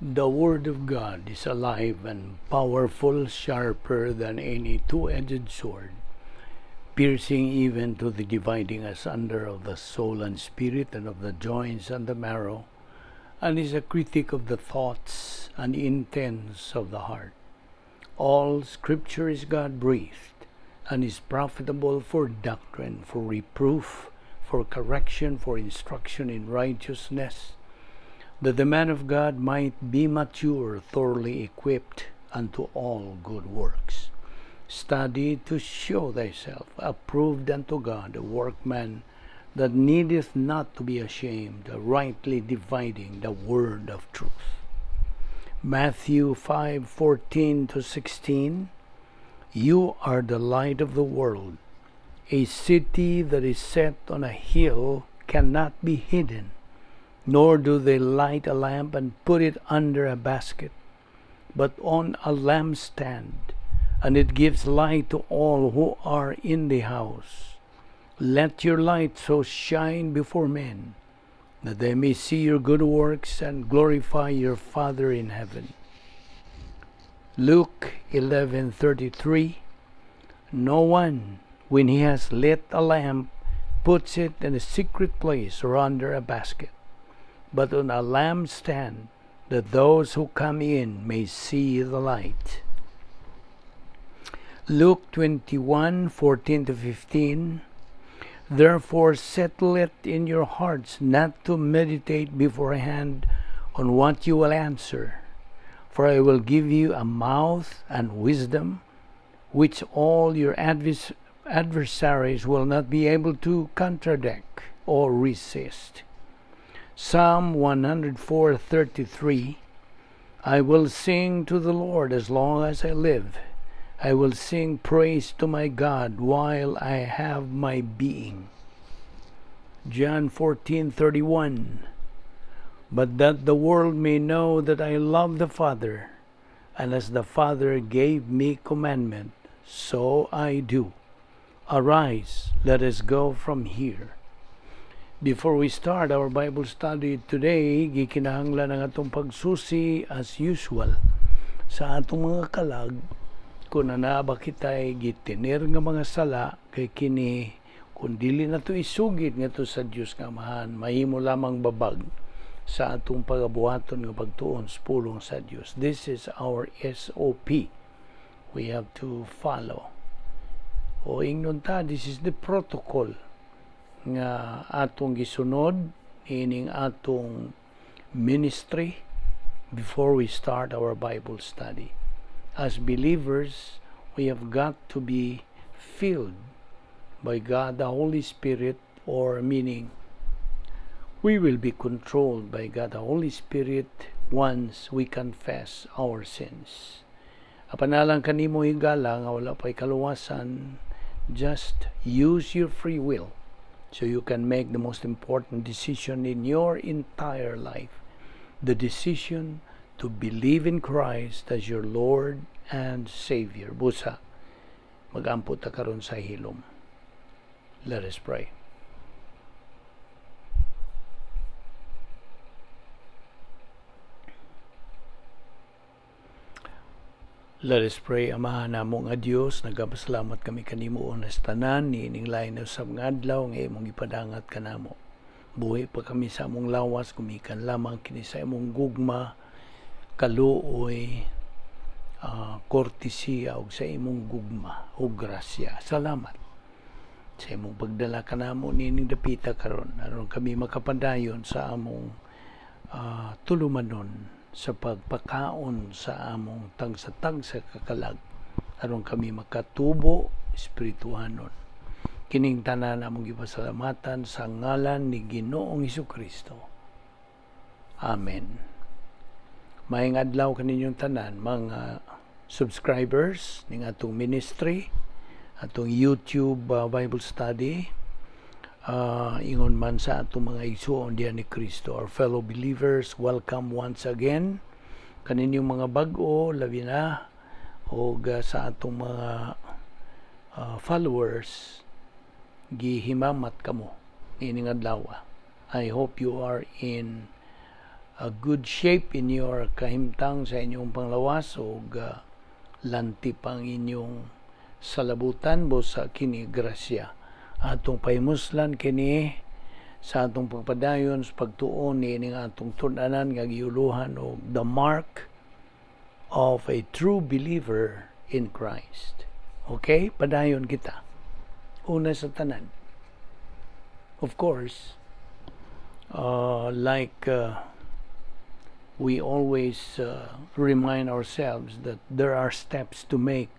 The Word of God is alive and powerful, sharper than any two-edged sword, piercing even to the dividing asunder of the soul and spirit and of the joints and the marrow, and is a critic of the thoughts and intents of the heart. All Scripture is God-breathed and is profitable for doctrine, for reproof, for correction, for instruction in righteousness, that the man of God might be mature, thoroughly equipped unto all good works. Study to show thyself approved unto God, a workman that needeth not to be ashamed, rightly dividing the word of truth. Matthew 5:14-16. You are the light of the world. A city that is set on a hill cannot be hidden, nor do they light a lamp and put it under a basket, but on a lampstand, and it gives light to all who are in the house. Let your light so shine before men, that they may see your good works and glorify your Father in heaven. Luke 11:33. No one, when he has lit a lamp, puts it in a secret place or under a basket, but on a lampstand, that those who come in may see the light. Luke 21:14-15. Therefore settle it in your hearts not to meditate beforehand on what you will answer. For I will give you a mouth and wisdom, which all your adversaries will not be able to contradict or resist. Psalm 104:33. I will sing to the Lord as long as I live. I will sing praise to my God while I have my being. John 14:31. But that the world may know that I love the Father, and as the Father gave me commandment, so I do. Arise, let us go from here. Before we start our Bible study today, gikinahanglan ang atong pagsusi as usual sa atong mga kalag kung naa ba kitay gitiner nga mga sala, kay kini kung dili nato isugid ngadto sa Dios nga Amahan, mahimo lamang babag sa atong pagabuhaton nga pagtuon sa pulong sa Dios. This is our SOP we have to follow. O ingnon ta, this is the protocol nga atong gisunod ining atong ministry before we start our Bible study. As believers, we have got to be filled by God the Holy Spirit, or meaning we will be controlled by God the Holy Spirit once we confess our sins. Apanalang kanimo higala nga wala pa'y kaluwasan, just use your free will so you can make the most important decision in your entire life, the decision to believe in Christ as your Lord and Savior. Busa, magampo ta karon sa hilom. Let us pray. Let us pray. Amahan namo nga Dios, nagapasalamat kami kanimo onas tanan niining lain usab nga adlaw nga imong gipadangat kanamo. Buhi pa kami sa among lawas, gumikan lamang kini sa imong gugma, kaluoy, kortesiya ug sa imong gugma ug grasya. Salamat sa imong pagdala kanamo niining dapita karon aron kami makapadayon sa among tulumanon sa pagpakaon sa among tagsa-tagsa kakalag aron kami makatubo espirituhanon. Kining tanan among gipasalamatan sa ngalan ni Ginoong Hesukristo. Amen. Maayong adlaw kaninyong tanan, mga subscribers ning atong ministry, atong YouTube Bible study, ingon man sa atong mga igsuon diha ni Kristo, our fellow believers, welcome once again kaninyong mga bag-o, labi na og sa atong mga followers, gihimamat kamo niining adlaw. I hope you are in a good shape in your kahimtang sa inyong panglawas ug lanti pang inyong salabutan busa kini grasya. Atong pahimuslan kini sa atong pagpadayon sa pagtuon niining atong tun-anan nga giuluhan og "The Mark of a True Believer in Christ." Okay, padayon kita. Una sa tanan, of course, like we always remind ourselves that there are steps to make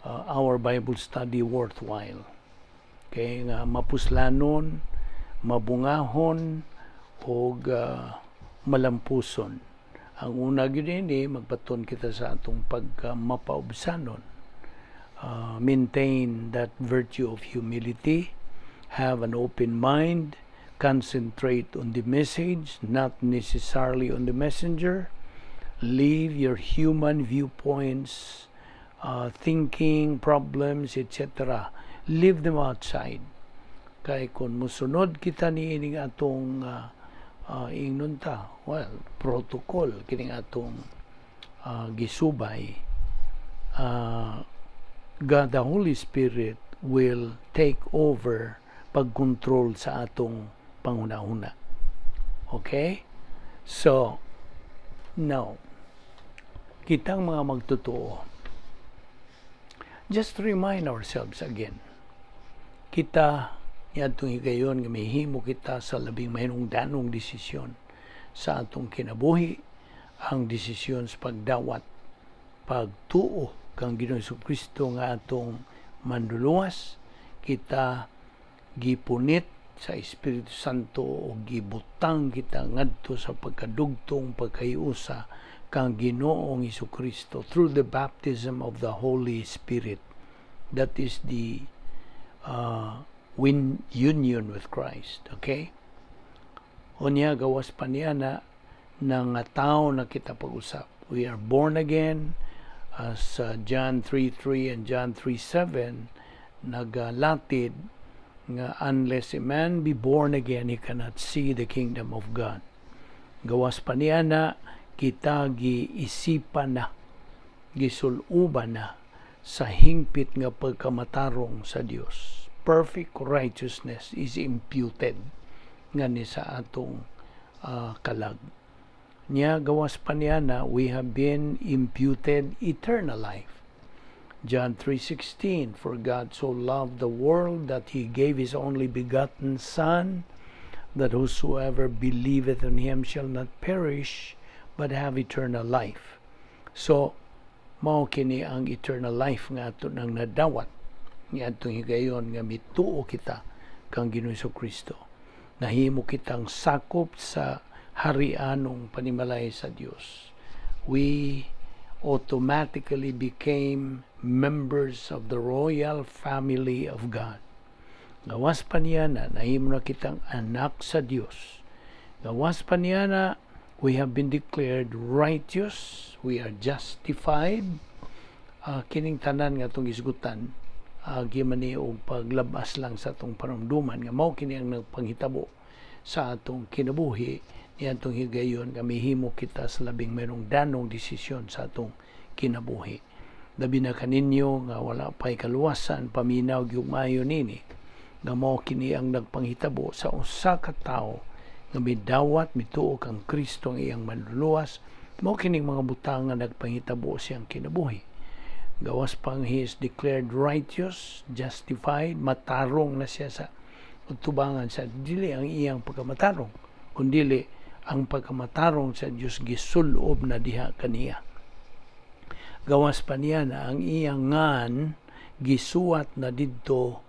our Bible study worthwhile. Okay, nga mapuslanon, mabungahon og malampuson. Ang una gyud ini, magbaton kita sa atong pagka mapaubsanon. Maintain that virtue of humility, have an open mind, concentrate on the message, not necessarily on the messenger. Leave your human viewpoints, thinking, problems, etc. Leave them outside. Kay kung musunod kita niining atong ingnon ta, well, protocol kining atong gisubay, God the Holy Spirit will take over pagkontrol sa atong panghuna-huna. Okay? So, now, kitang mga magtotoo, just remind ourselves again, kita niadtong higayon nga mihimo kita sa labing mahinungdanong desisyon sa atong kinabuhi, ang desisyon sa pagdawat, pagtuo kang Ginoong Kristo nga atong Manluluwas. Kita gipunit sa Espiritu Santo o gibutang kita ngadto sa pagkadugtong pagkahiusa kang Ginoong Kristo through the baptism of the Holy Spirit. That is the win union with Christ. Okay? Unya, gawas pa niya na nga tao na kita pag-usap. We are born again as John 3:3 and John 3:7 naglatid nga unless a man be born again, he cannot see the kingdom of God. Gawas pa niya na kita giisipan na, gisuluban na sa hingpit nga pagkamatarong sa Dios. Perfect righteousness is imputed nga ni sa atong kalag. Niya gawas pa niya na we have been imputed eternal life. John 3:16, "For God so loved the world that he gave his only begotten Son, that whosoever believeth in him shall not perish but have eternal life." So mao kini ang eternal life nga ato nang nadawat niadtong higayon nga mituo kita kang Ginoong Kristo. Nahimo kitang sakop sa harianong panimalay sa Dios. We automatically became members of the royal family of God. Gawas pa niya na nahimo na kitang anak sa Dios. Gawas pa niya na we have been declared righteous, we are justified. Kining tanan nga atong isgutan, giman ni og paglabas lang sa atong panumduman nga mao kini ang nagpanghitabo sa atong kinabuhi niadtong higayon nga mihimo kita sa labing mahinungdanong desisyon sa atong kinabuhi. Labi na kaninyo nga wala pa'y kaluwasan, paminaw gyud maayo nini nga mao kini ang nagpanghitabo sa usa ka tawo nga midawat, mituo kang Kristo ang iyang Manluluwas. Mao kining mga butang nga nagpanghitabo siyang kinabuhi. Gawas pang he is declared righteous, justified, matarong na siya sa tubangan sa dili ang iyang pagkamatarong, kundili ang pagkamatarong sa Dios gisulob na diha kaniya. Gawas pa niya na ang iyang ngan gisuwat na didto,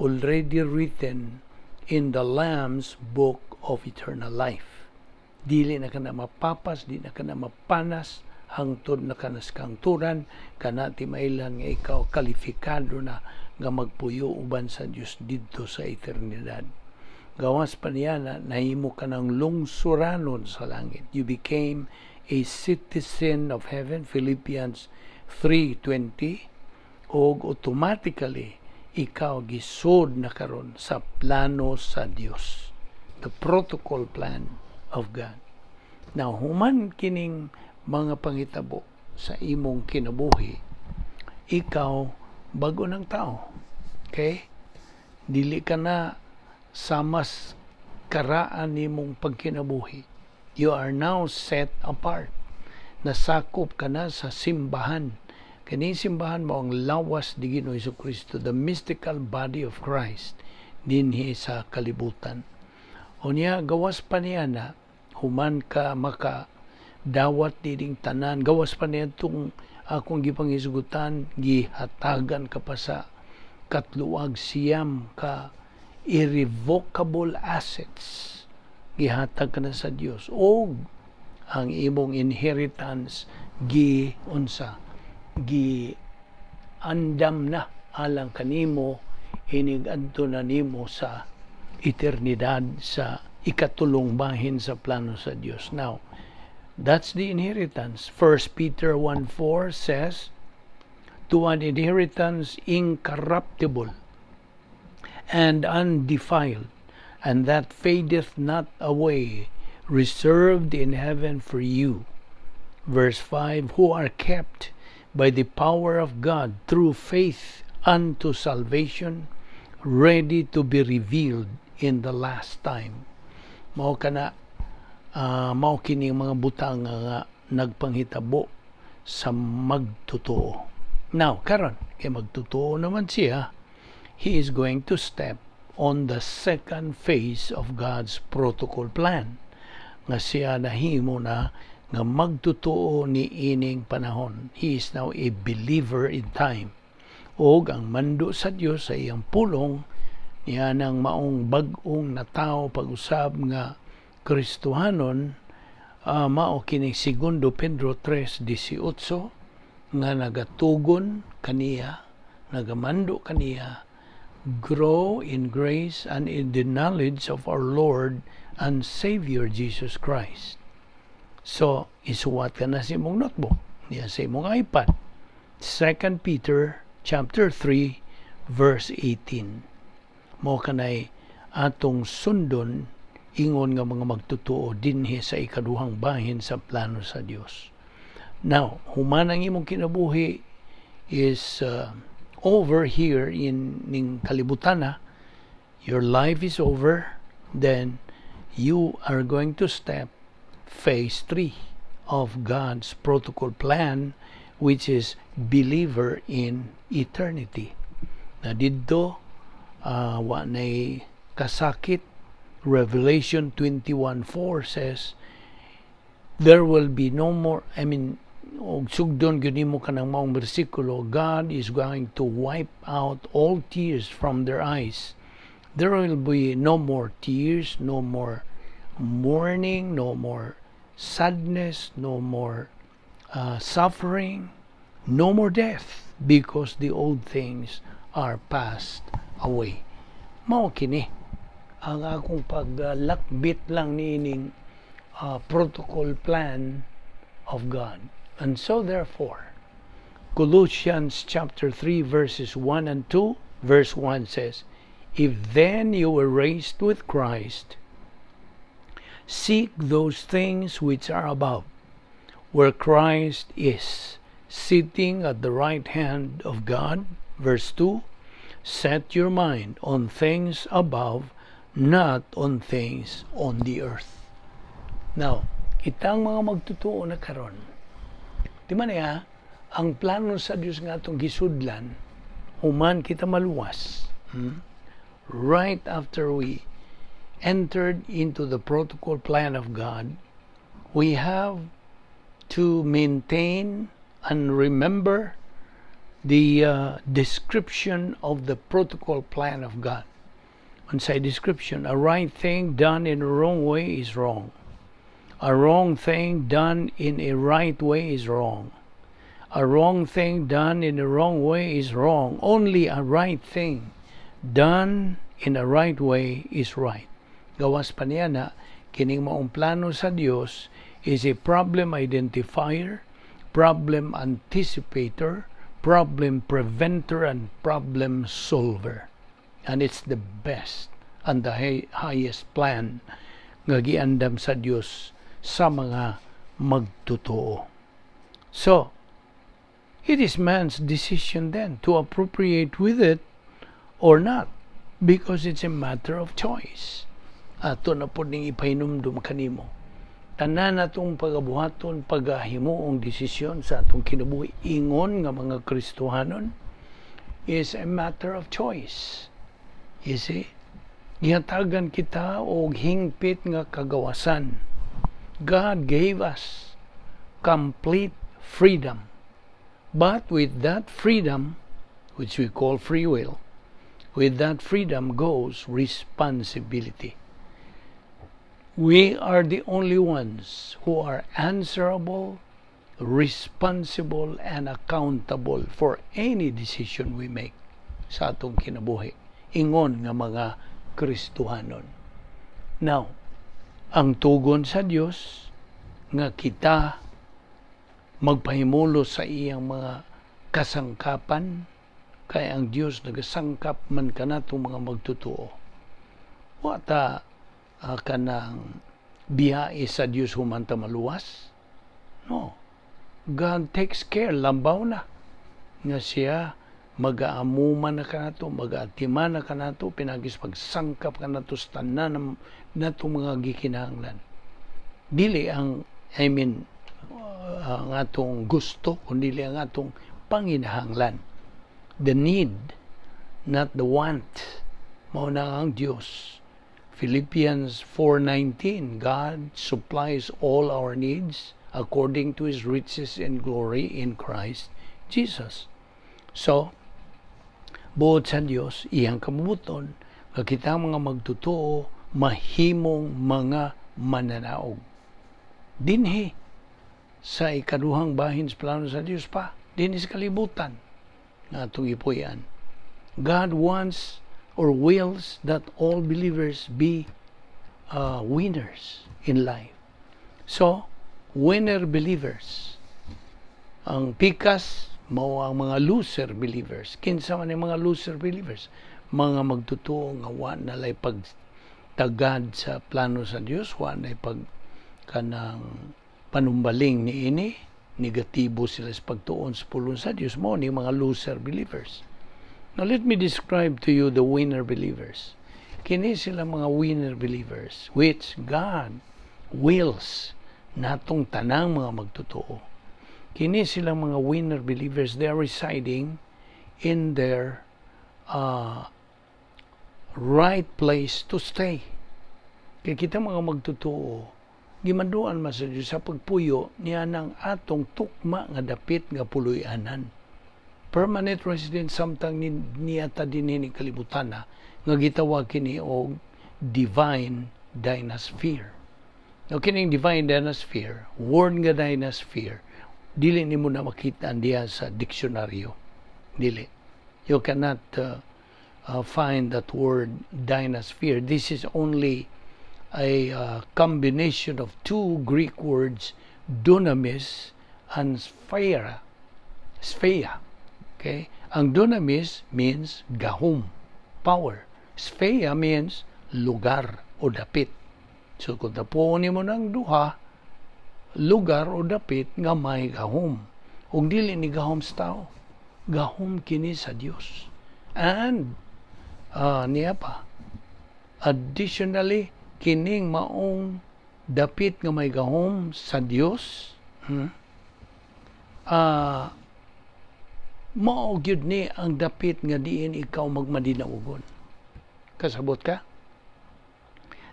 already written in the Lamb's Book of Eternal Life. Dili na kana mapapas, di na kana mapanas hangtod na kanas kangturan kana timailan nga ikaw kalifikado na nga magpuyo uban sa Dios didto sa eternidad. Gawas pa niya na nahimo ka ng lungsuranon sa langit. You became a citizen of heaven, Philippians 3:20, og automatically ikaw gisod na karon sa plano sa Dios. The protocol plan of God. Now, human kining mga pangitabo sa imong kinabuhi, ikaw bago ng tao. Okay? Dili ka na samas karaan nimong pagkinabuhi. You are now set apart. Nasakop ka na sa simbahan. Kani simbahan mo ang lawas ni Ginoo Kristo, the mystical body of Christ dinhi sa kalibutan. Unya gawas pa niya na human ka maka dawat dining tanan, gawas pa niya itong akong gipanghisgutan, gihatagan ka pa sa 9 ka irrevocable assets, gihatag ka na sa Dios, og ang imong inheritance gi unsa, gi andam na alang kanimo hinig adto na nimo sa eternidad sa ikatulong bahin sa plano sa Dios. Now, that's the inheritance. 1 Peter 1:4 says, "To an inheritance incorruptible and undefiled, and that fadeth not away, reserved in heaven for you." Verse 5, "Who are kept by the power of God through faith unto salvation, ready to be revealed in the last time." Mao kana, mao kini mga butang nga nagpanghitabo sa magtotoo. Now, karon kay magtotoo naman siya, he is going to step on the second phase of God's protocol plan nga siya nahimo na nga magtotoo ni ining panahon. He is now a believer in time. Og ang mando sa Dios sa iyang pulong niya nang maong bag-ong natawo pag-usab nga Kristohanon, mao kini Segundo Pedro 3:18 nga nagatugon kaniya, nagamando kaniya, "Grow in grace and in the knowledge of our Lord and Savior Jesus Christ." So, isuwat ka na sa imong notebook, niya sa imong iPad. 2 Peter chapter 3 verse 18. Mo kanay atong sundon ingon nga mga magtotoo dinhi sa ikaduhang bahin sa plano sa Dios. Now, human ang imong kinabuhi is over here in ning kalibutan na, your life is over, then you are going to step phase 3 of God's protocol plan, which is believer in eternity. Na didto, wa nay kasakit. Revelation 21:4 says, there will be no more, I mean, og sugdon gyud nimo kanang maong bersikulo, God is going to wipe out all tears from their eyes. There will be no more tears, no more mourning, no more sadness, no more suffering, no more death, because the old things are passed away. Mao kini ang akong paglakbit lang niining protocol plan of God. And so therefore, Colossians chapter 3 verses 1 and 2, verse 1 says, "If then you were raised with Christ, seek those things which are above, where Christ is, sitting at the right hand of God." Verse 2, "Set your mind on things above, not on things on the earth." Now, kitang mga magtotoo na karon, di man niya, ang plano sa Dios nga atong gisudlan, human kita maluwas. Right after we entered into the protocol plan of God, we have to maintain and remember the description of the protocol plan of God. Unsay description? A right thing done in a wrong way is wrong. A wrong thing done in a right way is wrong. A wrong thing done in the wrong way is wrong. Only a right thing done in a right way is right. Gawas pa niya na kining maong plano sa Dios is a problem identifier, problem anticipator, problem preventer, and problem solver. And it's the best and the highest plan nga giandam sa Dios. sa mga magtotoo. So, it is man's decision then to appropriate with it or not because it's a matter of choice. Ato na pod ning ipahinumdum kanimo. Tanan natong pagabuhaton, pagahimuong desisyon sa atong kinabuhi ingon nga mga Kristohanon is a matter of choice. You see? Gihatagan kita og hingpit nga kagawasan. God gave us complete freedom. But with that freedom, which we call free will, with that freedom goes responsibility. We are the only ones who are answerable, responsible, and accountable for any decision we make sa atong kinabuhi ingon nga mga Kristohanon. Now, ang tugon sa Dios nga kita magpahimulos sa iyang mga kasangkapan, kay ang Dios nagasangkap man kanatong mga magtotoo. Wa ta kanang biyahe sa Dios human ta maluwas. No. God takes care, lambaw na nga siya magaamuman na kanato, magaatiman na kanato, pinaagi sa pagsangkap kanato sa tanan nato mga gikinahanglan. Dili ang, I mean, ang atong gusto, kundi ang atong panginahanglan. The need, not the want. Mao na ang Dios. Philippians 4:19, God supplies all our needs according to His riches and glory in Christ Jesus. So, buot sa Dios, iyang kabubuton, nga kita mga magtotoo, mahimong mga mananaog. Dinhi sa ikaduhang bahin sa plano sa Dios pa, dinhi sa kalibutan nga atong ipuy-an. God wants or wills that all believers be winners in life. So, winner believers. Ang pikas, mao ang mga loser believers. Kinsa man ang mga loser believers? Mga magtotoo nga wa na lay pagtagad sa plano sa Dios, wa na pag kanang panumbaling niini, negatibo sila sa pagtuon sa pulong sa Dios, mao ni mga loser believers. Now let me describe to you the winner believers. Kini sila mga winner believers which God wills natong tanang mga magtotoo. Kini sila mga winner believers, they are residing in their right place to stay. Kay kita mga magtotoo, gimanduan man sa Diyos sa pagpuyo niya ng atong tukma nga dapit nga puloy-anan. Permanent resident samtang ni, niya ta dinhi ni kalibutan na nga gitawag kini og divine dynasphere. Now, kining divine dynasphere, word nga dynasphere, dili nimo na makita diha sa diksyonaryo. Dili. You cannot find that word dynasphere. This is only a combination of two Greek words, dunamis and sphaira. Sphere. Okay? Ang dunamis means gahom, power. Sphere means lugar o dapit. So kung tapuon nimo ng duha, lugar o dapit nga may gahom. Ug dili ni gahom sa tao, gahom kini sa Dios. And niya pa, additionally, kining maong dapit nga may gahom sa Dios, mao gyud ni ang dapit nga diin ikaw magmadinaugon. Kasabot ka?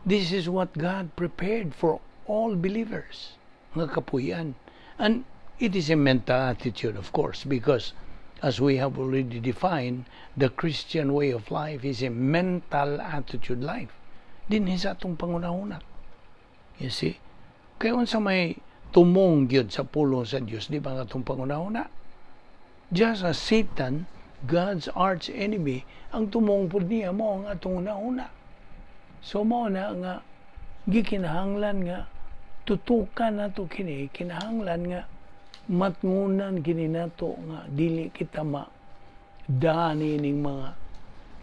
This is what God prepared for all believers nga kapuyan. And it is a mental attitude, of course, because as we have already defined, the Christian way of life is a mental attitude life. Dinhi sa atong pangunahuna. You see? Kaya unsa may tumong gyud sa pulong sa Dios, di ba nga atong pangunahuna? Just as Satan, God's arch enemy, ang tumong pud niya mao ang atong hunahuna. So mao na nga gikinahanglan nga tutukan nato kini, kinahanglan nga matngunan kini nato nga dili kita ma dani ning mga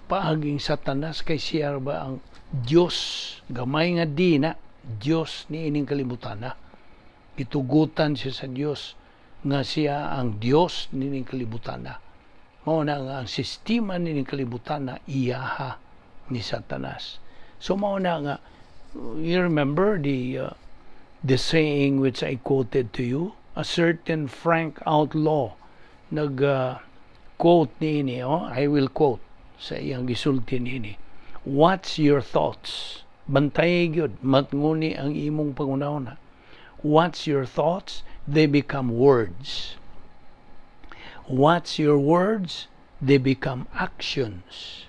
paaging Satanas, kay siya ba ang Dios gamay nga di na Dios ni ining kalibutan na. Gitugutan siya sa Dios nga siya ang Dios nining kalibutan na. Mao na nga ang sistema nining kalibutan na iyaha ni Satanas. So mao na nga, you remember the saying which I quoted to you, a certain Frank Outlaw nag quote niini, oh, I will quote sa iyang gisulti niini. "What's your thoughts?" Bantay gyud, matnguni ang imong panghunahuna. "What's your thoughts? They become words. What's your words? They become actions.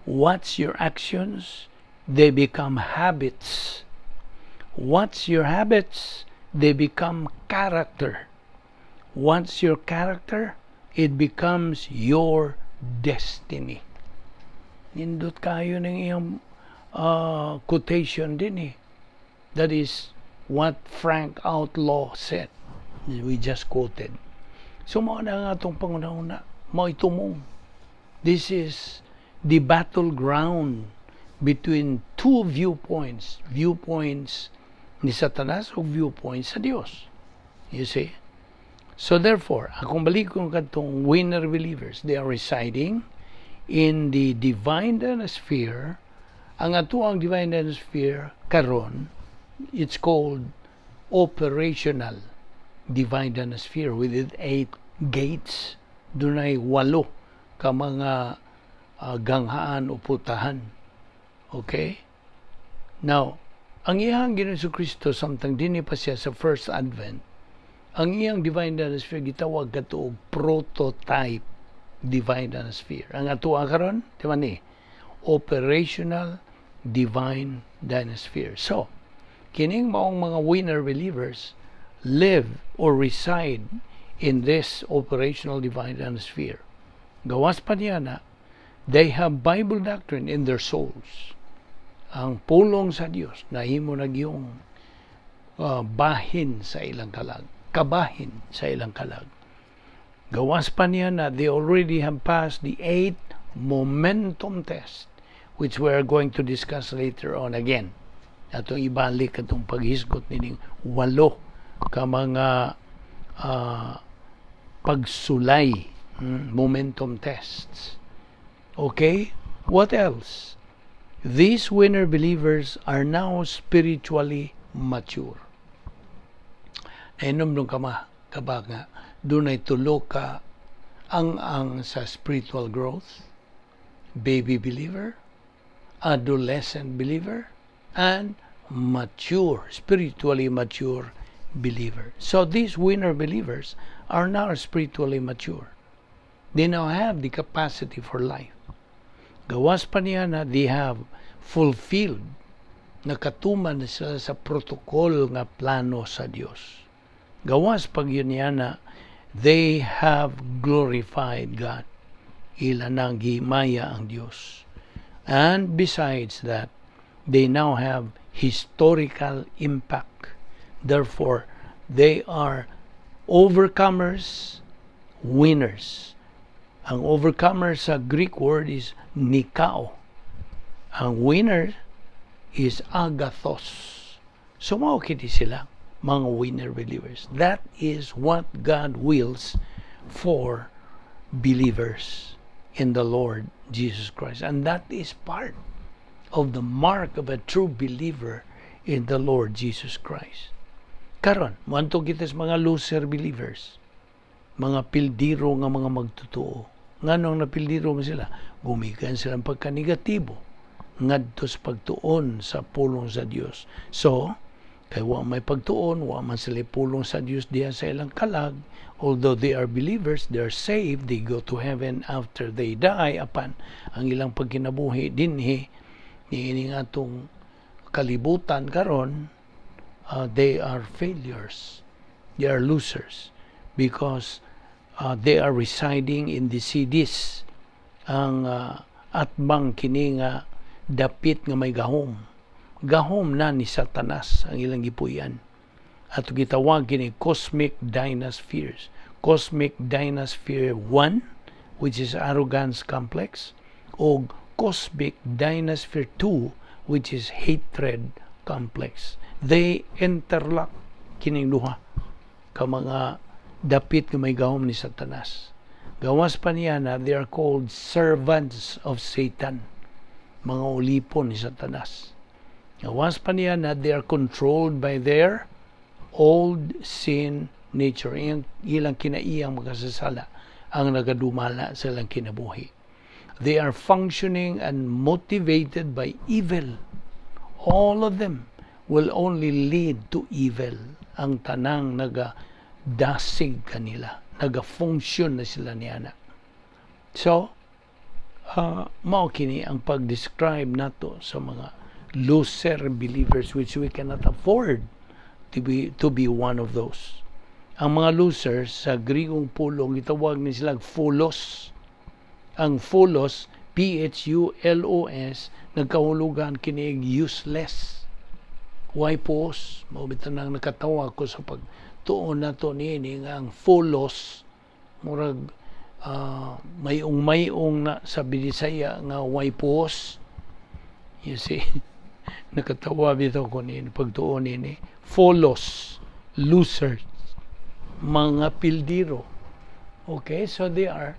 What's your actions? They become habits. What's your habits? They become character. What's your character? It becomes your destiny." Nindot kaayo ng iyang quotation din eh. That is what Frank Outlaw said. We just quoted. So mao na nga atong panghunahuna, mao itumong. This is the battleground between two viewpoints. Viewpoints ni Satanas o viewpoints sa Dios. You see? So therefore, akong balikon kadtong winner believers, they are residing in the divine sphere. Ang atoang divine sphere karon, it's called operational divine sphere with its eight gates. Dunay walo ka mga ganghaan o putahan. Okay? Now, ang iyang Ginoong Kristo samtang dinhi pa siya sa first advent, ang iyang divine sphere gitawag kadto og prototype divine sphere. Ang atoa karon, di ba ni? Operational divine dynasphere. So, kining maong mga winner believers live or reside in this operational divine dynasphere. Gawas pa niya na, they have Bible doctrine in their souls. Ang pulong sa Dios nahimo na gyung bahin sa ilang kalag, kabahin sa ilang kalag. Gawas pa niya na, they already have passed the eight momentum test, which we are going to discuss later on again. Atong ibalik atong paghisgot nining walo ka mga pagsulay, momentum tests. Okay? What else? These winner believers are now spiritually mature. Nainom ka ma, ka ba nga, dunay tulo ka ang sa spiritual growth: baby believer, adolescent believer, and mature, spiritually mature believer. So these winner believers are now spiritually mature. They now have the capacity for life. Gawas pa niya na, they have fulfilled, nakatuman na sila sa protocol nga plano sa Dios. Gawas pag yun niya na, they have glorified God. Ila nang gihimaya ang Dios. And besides that, they now have historical impact. Therefore, they are overcomers, winners. Ang overcomer sa Greek word is nikao. Ang winner is agathos. So mao kini sila mga winner believers. That is what God wills for believers in the Lord Jesus Christ. And that is part of the mark of a true believer in the Lord Jesus Christ. Karon, moadto kita sa mga loser believers, mga pildiro nga mga magtotoo. Nganong napildiro mo sila? Gumikan silang pagkanegatibo ngadto sa pagtuon sa pulong sa Dios. So, kay wa may pagtuon, wa man sila pulong sa Dios diha sa ilang kalag, although they are believers, they are saved, they go to heaven after they die, apan ang ilang pagkinabuhi dinhi niining atong kalibutan karon, they are failures. They are losers because they are residing in the cities, ang atbang kini nga dapit nga may gahom. Gahom na ni Satanas ang ilang gipuy-an. Ato gitawag kini cosmic dynaspheres. Cosmic dynasphere 1, which is arrogance complex, o cosmic dynasphere 2, which is hatred complex. They interlock kining duha ka mga dapit nga may gahom ni Satanas. Gawas pa niya na they are called servants of Satan, mga ulipon ni Satanas. Gawas pa niya na they are controlled by their old sin nature. Ilang kinaiyang makasasala ang nagadumala sa ilang kinabuhi. They are functioning and motivated by evil. All of them will only lead to evil. Ang tanang nagadasig kanila, nagafunction na sila niana. So, mao kini ang pag-describe nato sa mga loser believers, which we cannot afford to be one of those. Ang mga losers, sa Grigong pulong, gitawag ni sila phulos. Ang phulos, phulos, nagkahulugan kini useless. Way puos? Mao bitaw nang nakatawa ko sa pagtuon nato niini nga ang phulos murag mayong-mayong na sa Binisaya nga way puos. You see, nakatawa bitaw ko niini pagtuon niini. Phulos, losers, mga pildiro. Okay, so they are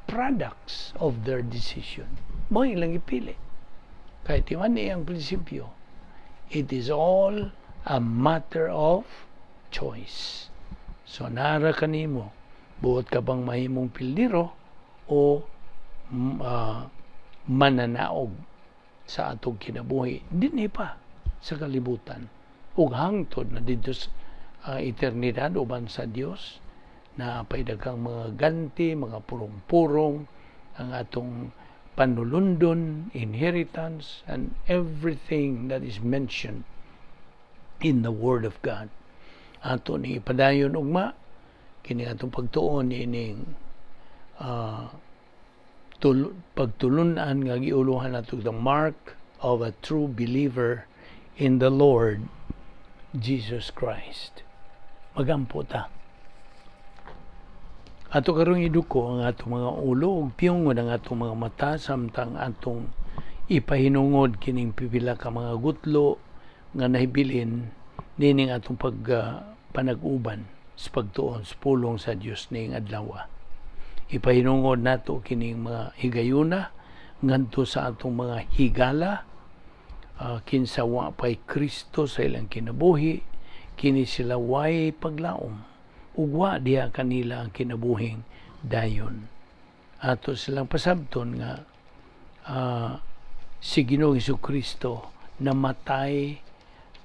products of their decision. Mao ilang ipili. Kahit man ni ang prinsipyo, it is all a matter of choice. So nara kanimo, buot ka bang mahimong pildiro o mananaog sa atong kinabuhi dinhi pa sa kalibutan ug hangtod na didto sa eternidad uban sa Dios na pay daghang mga ganti, mga purong-purong, ang atong panulundon, inheritance, and everything that is mentioned in the Word of God. Ato ni ipadayon ugma kini atong pagtuon ining pagtulunan nga giuluhan nato, the mark of a true believer in the Lord Jesus Christ. Magampo ta. Ato karong iduko ang atong mga ulo ug piyongon ang atong mga mata samtang atong ipahinungod kining pipila ka mga gutlo nga nahibilin nining atong pag panag-uban sa pagtuon sa pulong sa Dios ning adlaw. Ipahinungod nato kining mga higayuna ngadto sa atong mga higala, kinsa wa pay Kristo sa ilang kinabuhi. Kini sila way paglaom ug wa diha kanila ang kinabuhing dayon. Ato silang pasabton nga si Ginoong Kristo namatay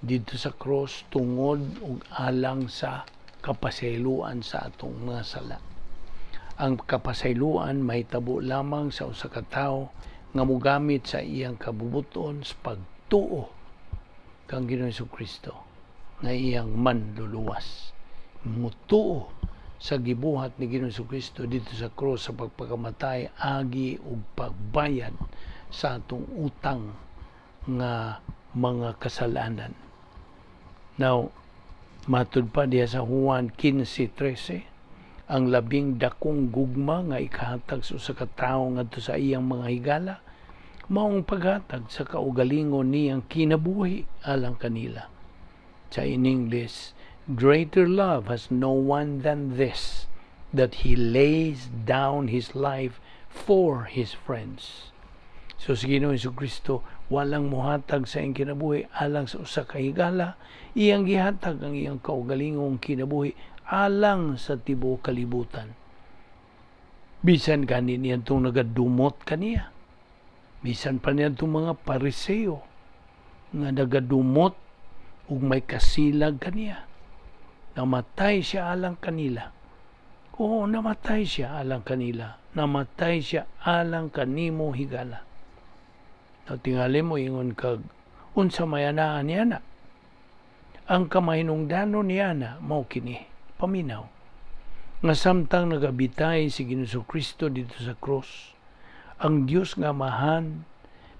didto sa cross tungod ug alang sa kapasayloan sa atong mga sala. Ang kapasayloan mahitabo lamang sa usa ka tawo nga mogamit sa iyang kabubuton sa pagtuo kang Ginoong Kristo nga iyang manluluwas. Mutuo sa gibuhat ni Ginoong Kristo didto sa cross sa pagpakamatay, agi ug pagbayad sa atong utang nga mga kasalanan. Now, matud pa diha sa Juan 15:13, ang labing dakong gugma nga ikahatag sa usa ka tawo ngadto sa iyang mga higala maong paghatag sa kaugalingon niyang kinabuhi alang kanila. Sa in English, "Greater love has no one than this, that he lays down his life for his friends." So si Ginoong Kristo walang muhatag sa iyang kinabuhi alang sa usa ka higala, iyang gihatag ang iyang kaugalingong kinabuhi alang sa tibuok kalibutan. Bisan gani niyantong nagadumot kaniya. Bisan pa niyantong mga Pariseo nga nagadumot ug may kasilag kaniya. Namatay siya alang kanila. Oo, namatay siya alang kanila. Namatay siya alang kanimo, higala. Now, tingali mo ingon kag unsa may anaa niya na. Ang kamahinungdanon niya na mao kini, paminaw. Nga samtang nagabitay si Ginoong Kristo didto sa cross, ang Dios nga Amahan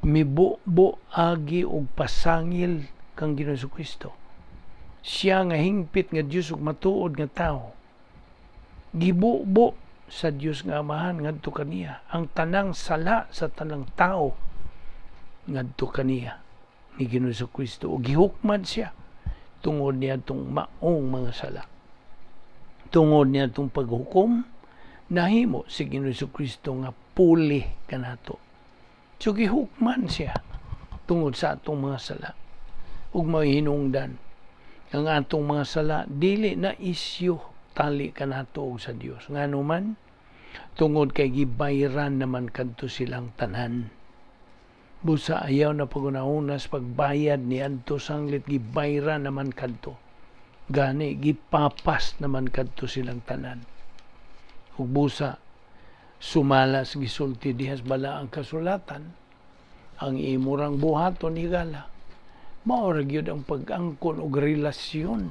mibubo agi og pasangil kang Ginoong Kristo. Siya nga hingpit nga Dios ug matuod nga tawo. Gibubo sa Dios nga Amahan ngadto kaniya ang tanang sala sa tanang tao ngadto kaniya. ni Ginoong Kristo ug gihukman siya tungod niadtong maong mga sala. Tungod niadtong paghukom, nahimo si Ginoong Kristo nga puli kanato. So gihukman siya tungod sa atong mga sala. Ug mahinungdan ang atong mga sala dili na isyu tali kanato og sa Dios. Ngano man, tungod kay gibayran naman kadto silang tanan. Busa ayaw na pagunahunas pagbayad ni adto sanglit, gibayran naman kadto. Gani gipapas naman kadto silang tanan. Ug busa sumala sa gisulti dihas bala ang kasulatan, ang imurang buhaton higala. Mao ra gyud ang pag-angkon og relasyon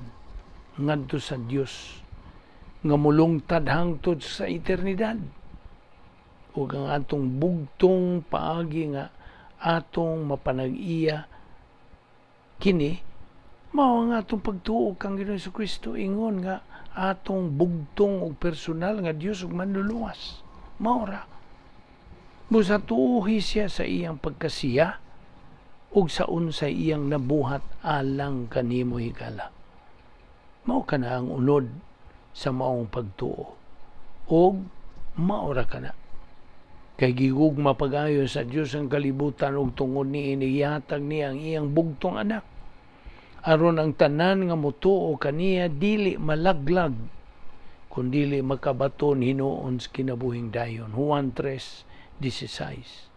ngadto sa Dios nga mulungtad hangtod sa eternidad. Ug ang atong bugtong paagi nga atong mapanag-iya kini mao ang atong pagtuo kang Ginoong Kristo, ingon nga atong bugtong og personal nga Dios ug manluluwas. Mao ra. Busa tuohi siya sa iyang pagkasiya ug sa unsay iyang nabuhat alang kanimo higala. Mao kana ang unod sa maong pagtuo ug mao ra kana. Kay gigugma pag-ayo sa Dios ang kalibutan ug tungod niini gihatag niya ang iyang bugtong anak aron ang tanan nga motuo kaniya dili malaglag kun dili makabaton hinuon sa kinabuhing dayon. Juan 3:16.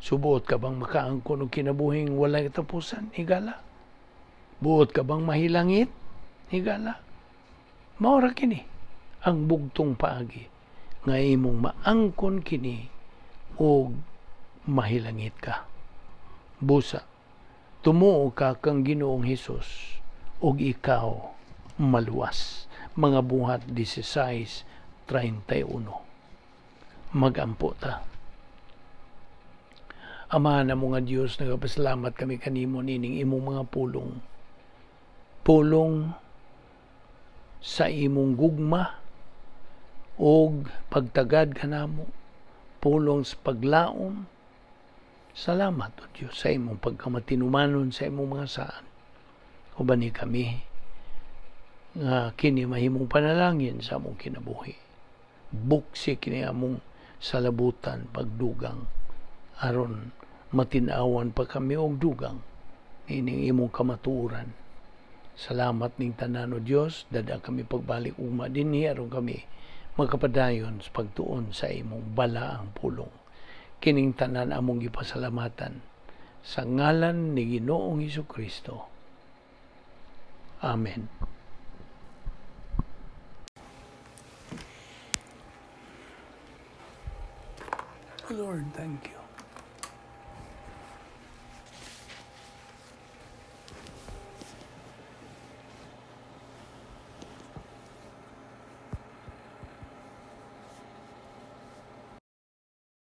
Subuot ka bang makaangkon og kinabuhing walay katapusan, higala? Buot ka bang mahilangit, higala? Mao ra kini ang bugtong paagi nga imong maangkon kini og mahilangit ka. Busa tumuo ka kang Ginoong Hesus ug ikaw maluwas. Mga Buhat 16:31. Magampo ta. Ama na mo nga Dios, nagapasalamat kami kanimo nining imong mga pulong. Pulong sa imong gugma og pagtagad kanamo, pulong sa paglaom. Salamat o Dios sa imong pagkamatinumanon sa imong mga saan. Uban ni kami nga kini mahimong panalangin sa among kinabuhi. Buksi kini among salabutan pagdugang aron matin-awan pa kami og dugang ining imong kamatuoran. Salamat ning tanan o Dios, dada kami pagbalik ugma dinhi aron kami makapadayon sa pagtuon sa imong balaang pulong. Kining tanan among gipasalamatan sa ngalan ni Ginoong Hesukristo. Amen. Lord, thank you.